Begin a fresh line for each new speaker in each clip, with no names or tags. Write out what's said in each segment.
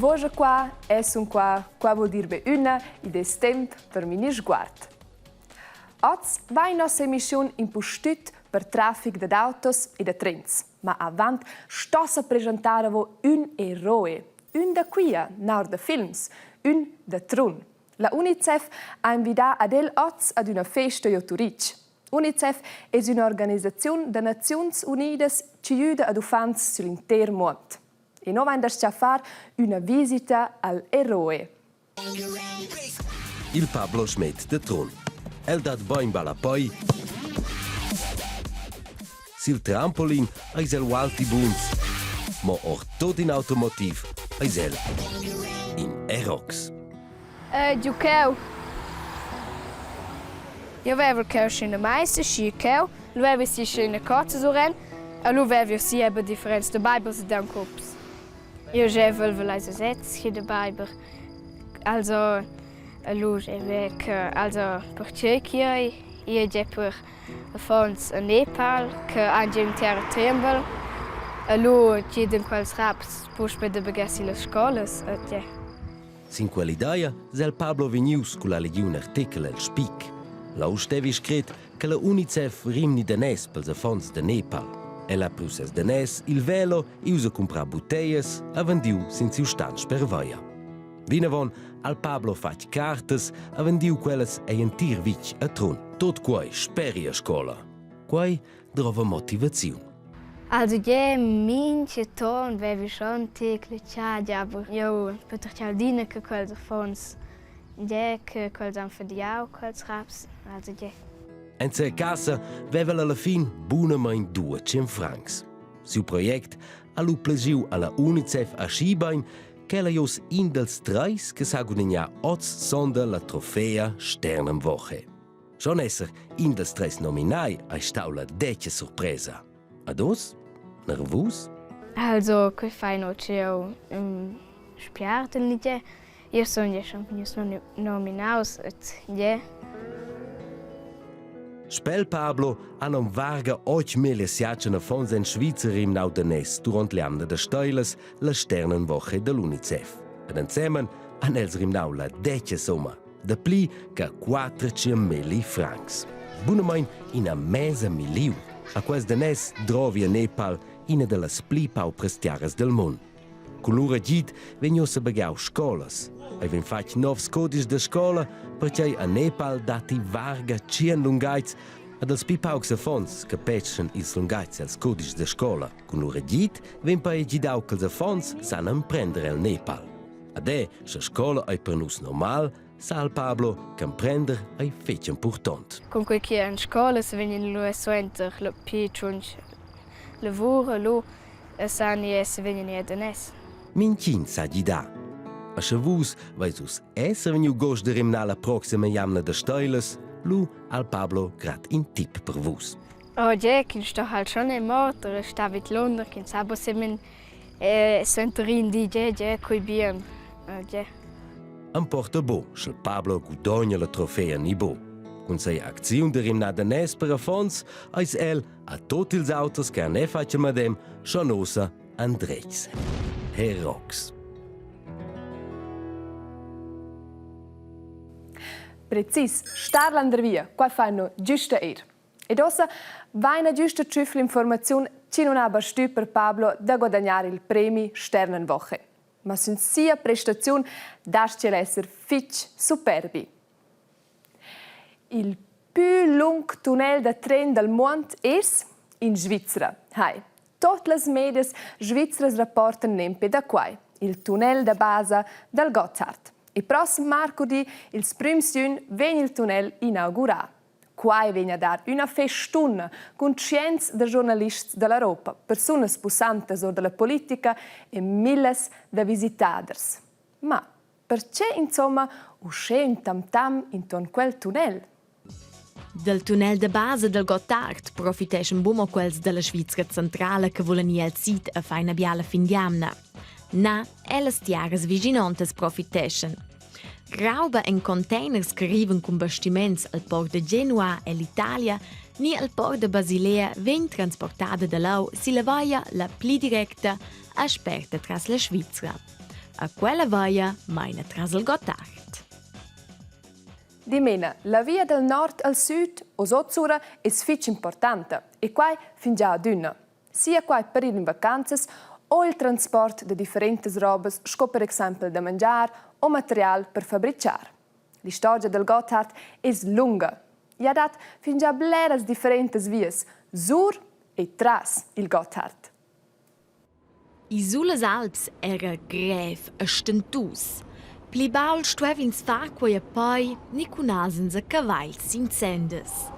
Voja qua, es un qua, qua vuol dir be üna id es temp per mini sguard. Oz va in nossa emissiun impustüt per trafic dad autos e da trens. Ma avant stossa preschantar a vo ün eroe, ün da quia, naur da films, ün da Trun. La UNICEF ha invidà ad el oz ad üna festa jo Turitg. UNICEF es ün'organisaziun da Naziuns Unidas chi güda ad uffants sül inter muond. E no vain da far üna visita al eroe.
Il Pablo Schmed de Trun. El dat bein ballapei. Sil trampolin eis el ualti buns. Mo ord tot in auter motiv eis el in erox.
Eh, giu cheu. Io vevel cheu sc'ina meisa, schi cheu, lu vevi si sc'ina cozza suren e lu vevi si eben differents da beibers ed aunc cups. Io gevel vel sesez chi da beiber. Also lu geve che also perche chi ei ia ge per affons a Nepal che han giu in terra trembel e lu giden quels raps puspe da baghegiar si las scolas e tge.
Sin quell'idea s'el Pablo vegnius culla legiun artikel el Spic. Leu stevi scret che la UNICEF rimni daners pels affons da Nepal. El ha priu ses daners, il velo, ius a cumprar buteias e vendiu sin siu stan sper veia. Vinavon ha Pablo fatg cartas e vendiu quellas egl entir vitg a Trun. Tot quei speri a scola. Quei drova motivaziun.
Also je mincha ton vevi schon tic lecciagia, aber jeu patertgau adina che quels affons je che quels han fadiau quels raps, also je.
En sia casa veva el alla fin bunamein 200 francs. Siu project ha lu plagiu alla UNICEF aschi bein ch'el ei oz in dals treis che sa gudignar oz sonda la trofea Sternenwoche. Schon esser in dals treis nominai ei stau la detga surpresa. Ad oz? Nervus?
Also, quei fai no ch'jeu spiartel ni tgei. Io sun ja schon vegnius nominaus et je.
Spel Pablo han om varga 8.000 affons en Svizra rimnau daners duront l'jamna da steilas, la Sternenwoche dall'UNICEF. Ed ensemen han els rimnau la detga summa, dapli che 400.000 francs. Bunamain ina mesa milliun. A quels daners drovi a Nepal ina dallas pli paupras tiaras del mund. Cun lur agid vegn ussa baghiau scolas. Ei vegn fatg novs codischs da scola, pertgei a Nepal datti varga tschien lungatgs ad els pli paucs affons capeschan ils lungatgs els codischs da scola. Cun lur agid vegn poi gidau ch'ils affons san emprender el Nepal. Ad è, sche scola ei per nus normal, sa il Pablo ch'emprender ei fetg impurtont.
Cunquei che en scola se vegnan lu suenter la pli tschunc lavur lu san ins vegnir daners.
Mintgin sa gidar. A sche vus veis uss esser vegniu gost da rimnar la proxima jamna da steilas, lu al Pablo grad in tip per vus.
Oh je, ch'ins sto halt schon in motor e sta vid Londra, ch'ins ha possibel suenter in di je, je, coi bien. Je.
Emporta bu, sch'el Pablo gudogna la trofea ni bu. Cun sia acziun da rimnar daners per affons eis el a tot ils auters che han è fatg il medem schon ussa andretgs. Herox.
Precis, star landervia, qua fanno giusta ir. Ed uossa vaina giusta tschüf l'informaziun chi nun ha bastü per Pablo da guadagnar il premi Sternenwoche. Ma sün sia prestaziun das-cha el esser fich superbi. Il pü lung tunnel da tren dal muond es in Svizra. Hai, Tot las medias svizras rapportan nempe da quai, il tunnel da basa dal Gotthard. Il prossem marcurdi, ils prüms jün, vegn il tunnel inaugurà. Quai vegn a dar üna festuna cun tschients da giornalists da l'Europa, persunas pussantas or da la politica e millas da visitaders. Ma perche insomma uschè ün tamtam intuorn quel tunnel?
Dal tunnel da basa dal Gottard profiteschan buca mo quels dalla Svizra centrala che vulan ir al sid a far ina biala fin d'jamna. Na, er las tiaras vischinontas profiteschan. Rauba en containers che arrivan cun bastiments al port da Genua ell'Italia ni al port da Basilea vegn transportada da lau silla vaia la pli directa a sperta tras la Svizra. A quella vaia maina tras il Gottard.
Dimena, la via dal nord al süd o sotsura es fich importanta e quai fingià adüna. Sia quai per ir in vacanzas o il transport da differentas robas sco per exaimpel da mangiar o material per fabrichar. L'istorgia dal Gotthard es lunga. I ha dat fingià bleras differentas vias sur e tras il Gotthard.
Ir sullas Alps era grev e stentus. Pli baul stuev'ins far quei a pei ni cun asens e cavagls sin sendas.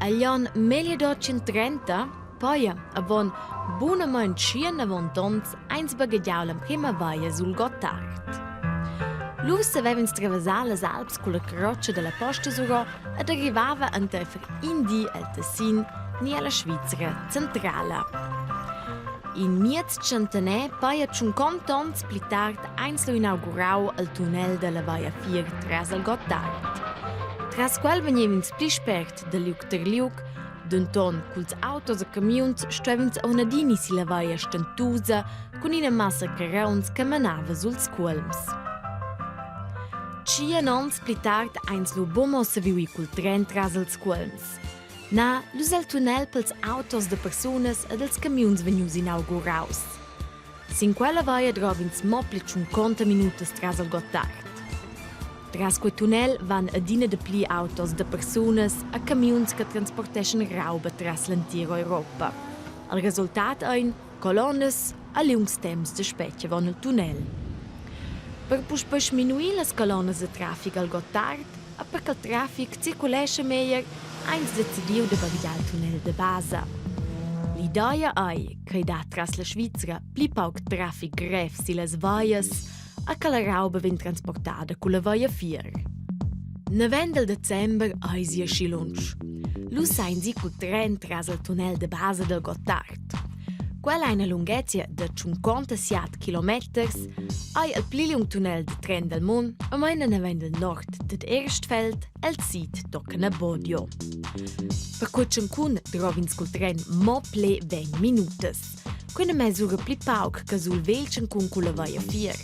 Agl onn 1830, pia avon bunamein tschient onns, ein sbaghegiau l'emprema vaia sul Gottard. Lu savev'ins travasar las Alps culla crotscha dalla posta surò ed arrivava enteifer in di el Tessin ni alla Svizra centrala. In miez tschentaner paia tschunconta onns pli tard eins lu inaugurau il tunnel dalla Viafier tras il Gottard. Tras quel vegnev'ins pli spert da liug ter liug, denton culs autos e camiuns stuev'ins aunc adina silla vaia stentusa cun ina massa carrauns che manava suls cuolms. Tschien onns pli tard eins lu buca mo saviu ir cul tren tras ils cuolms. Na, lu el tunnel pels autos da persunas ed els camiuns vegnius inauguraus. Sin quella vaia drov'ins mo pli tschunconta minutas tras il Gottard. Tras quei tunnel van adina dapli autos da persunas e camiuns che transporteschan rauba tras l'entira Europa. Il resultat ein colonnas a liungs temps da spetga avon il tunnel. Per puspei sminuir las colonnas da traffic al Gottard e per ch'il traffic circulescha meglier, ein ins decidiu da baghegiar il tunnel da basa. L'idea ei ch'ei dat tras la Svizra pli pauc traffic grev sillas vias e che la rauba vegn transportada culla viafier. Naven dal december eisi aschi lunsch. Lu sein si cul tren tras il tunnel da basa dal Gottard. Quella ha ina lunghezia da 57 kilometers, ei il pli liung tunnel da tren dal mund e meina naven dal nord dad Erstfeld el sid tochen a Bodio. Per quei tschancun drov'ins cul tren mo ple vegn minutas. Quella mesura pli pauc che sul vegl tschancun culla viafier.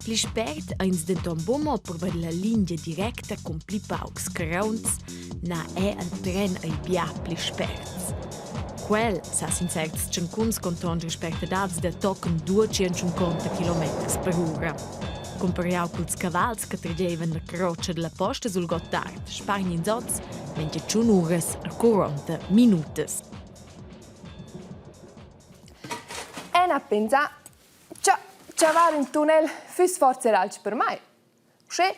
Pli spert ein denton buca mo per la lingia directa cun pli paucs carauns, na è il tren ei bia pli sperts. Quel sa sin certs tschancuns contonscher spertadads da tochen 250 kilometers per ura. Cumpariau culs cavals che tragevan la crotscha dalla posta sul Gottard, spargn ins oz 21 uras e 40 minutas.
En ha pensà cha chavar ün tunnel füss forsa er alch per mai. Uschè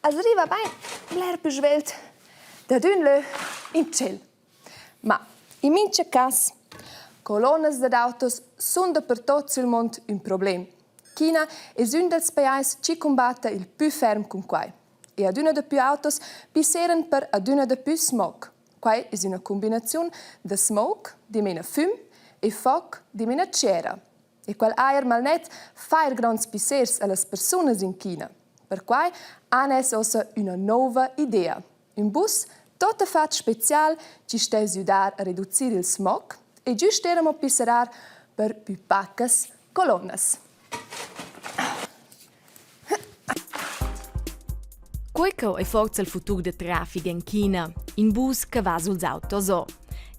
as riva bain bler pü svelt dad ün lö in tschel. Ma in mincha cas, colonnas dad autos sun dapertuot sül muond ün problem. China es ün dals pajais chi cumbatta il pü ferm cun quai. E adüna dapü autos pisseran per adüna dapü smog. Quai es üna cumbinaziun da smoke, dimena füm, e fog, dimena tschera. E quel aer malnet fa eir gronds pissers a las persunas in China. Perquai han els uossa üna nouva idea. Ün bus tuottafat special chi stess güdar a reducir il smog e güst eir amo pisserar per pü pacas colonnas.
Quei cheu ei forsa il futur da traffic en China, in bus che va suls autos o.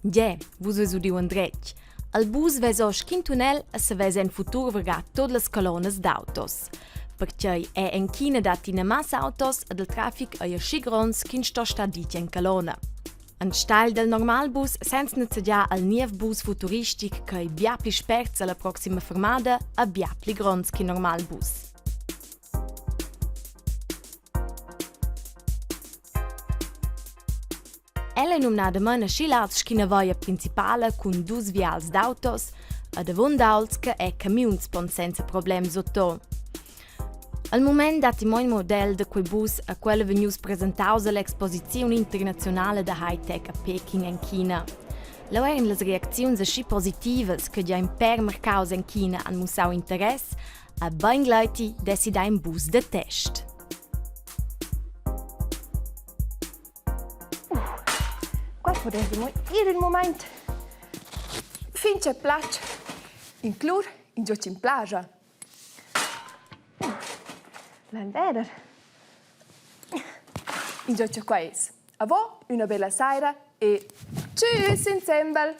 Gie, vus veis udiu endretg. Al bus vesa oz sc'in tunnel e savess en futur vargar tut las colonnas d'autos. Pertgei è en China datti ina massa autos ed il traffic ei aschi gronds ch'ins sto star ditg en colonna. Enstagl dal normal bus senza nezegiar al niev bus futuristic ch'ei bia pli sperts alla proxima fermada e bia pli gronds ch'in normal bus. Ella è numnadamain aschi lartg ch'ina vaia principala cun dus vials d'autos ed avon aults che è camiuns pon senza problems sotto. Al mument datti mo in model da quei bus a quel è vegnius presentaus all'exposiziun internazionala da high-tech a Peking en China. Leu eran las reacziuns aschi positivas che gia in pèr marcaus en China han mussau interess e beingleiti decida in bus da test.
Qua pudessimo ir ün mumaint fin cha platsch inclur ingio chi'm plaja. Lain verer. Ingio cha qua es. A vo üna bella saira e tschüss insembel!